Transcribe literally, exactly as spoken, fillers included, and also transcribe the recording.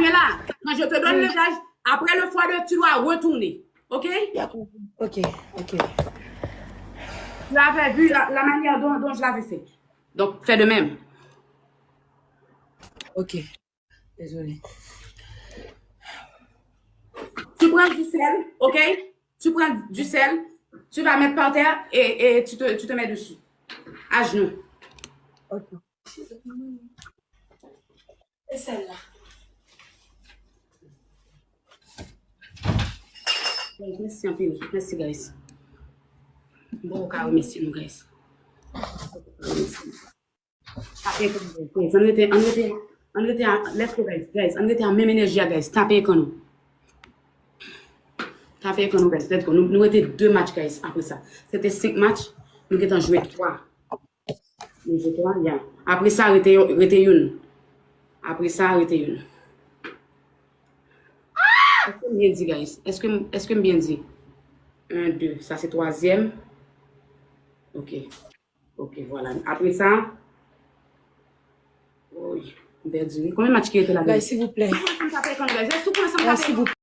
là. Quand je te donne le gage, après le fois deux, tu dois retourner. OK? Ok, ok. Tu avais vu la, la manière dont, dont je l'avais fait. Donc, fais de même. Ok. Désolé. Tu prends du sel, OK? Tu prends du sel, tu vas mettre par terre et, et tu, te, tu te mets dessus. À genoux. Ok. E sel la. Guys, mèsi anpil. Mèsi, guys. Bon, ou ka remèsye nou, guys. Tape ekran nou, guys. Ann rete, ann rete, ann rete a, let's go, guys. Guys, ann rete a menm enèji a, guys. Tape ekran nou. Tape ekran nou, guys. Let's go. Nou, nou rete de match, guys, apre sa. Se te senk match, nou gentan jwe twa. Nou jwe twa, ya. Apre sa, rete, rete youn. Apre sa, rete youn. Èske m byen di, guys? Èske m, èske m byen di? Un, deux. Sa se twazyèm. Ok. Ok, vwala. Apre sa, woy, m pèdi wi. Konbyen match ki rete la? Guys, silvouplè. Guys, si w konnen sa m tape ekran, guys. Guys, si w konnen sa m tape ekran.